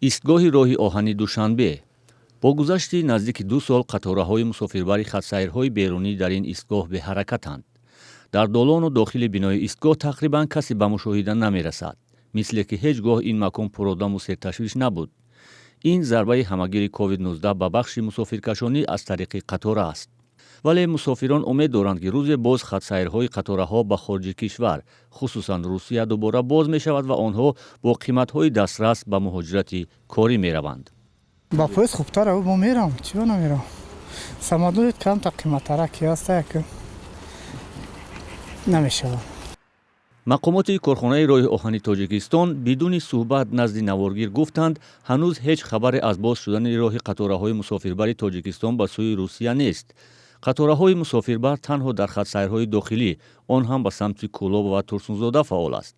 Истгоҳи роҳи оҳани Душанбе. Бо гузашти наздики 2 сол қатораҳои мусофирбари хатсайрҳои берунӣ дар ин истгоҳ беҳаракатанд. Дар долону дохили бинои истгоҳ тақрибан касе ба мушоҳида намерасад, мисле ки ҳеҷ гоҳ ин макон пуродаму серташвиш набуд. Ин зарбаи ҳамагири COVID-19 ба бахши мусофиркашонӣ аз тариқи қатора аст. Вале мусофирон умед доранд, ки рӯзе боз хатсайрҳои қатораҳо ба хориҷи кишвар, хусусан Русия, дубора боз мешавад ва онҳо бо қиматҳои дастрас ба муҳоҷирати корӣ мераванд. Ба поезд хубтара, мо мерам, чиро намерам? Самолёт камта қиматтара ки ҳаста, як намешавад. Мақомоти корхонаи роҳи оҳани Тоҷикистон бидуни суҳбат назди наворгир гуфтанд, ҳанӯз ҳеҷ хабаре аз боз шудани роҳи қатораҳои мусофирбари Тоҷикистон ба сӯи Русия нест. Қатораҳои мусофирбар танҳо дар хатсайрҳои дохилӣ, он ҳам ба самти Кӯлоб ва Турсунзода, фаъол аст.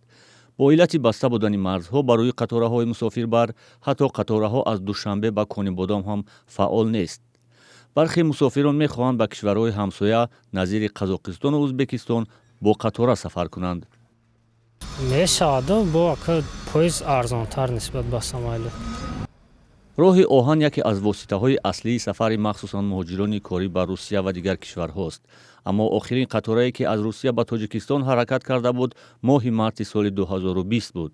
Бо иллати баста будани марзҳо ба рӯи қатораҳои мусофирбар, ҳатто қатораҳо аз Душанбе ба Конибодом ҳам фаъол нест. Бархе мусофирон мехоҳанд ба кишварҳои ҳамсоя назири Қазоқистону Ӯзбекистон бо қатора сафар кунанд. Мешавад, бо поезд арзонтар нисбат ба самолёт. Роҳи оҳан яке аз воситаҳои аслии сафари махсусан муҳоҷирони корӣ ба Русия ва дигар кишварҳост. Аммо охирин қаторае, ки аз Русия ба Тоҷикистон ҳаракат карда буд, моҳи марти соли 2020 буд.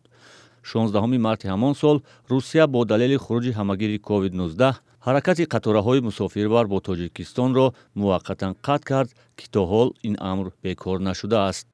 16 марти ҳамон сол Русия бо далели хуруҷи ҳамагири COVID-19 ҳаракати қатораҳои мусофирбар бо Тоҷикистонро муваққатан қатъ кард, ки то ҳол ин амр бекор нашудааст.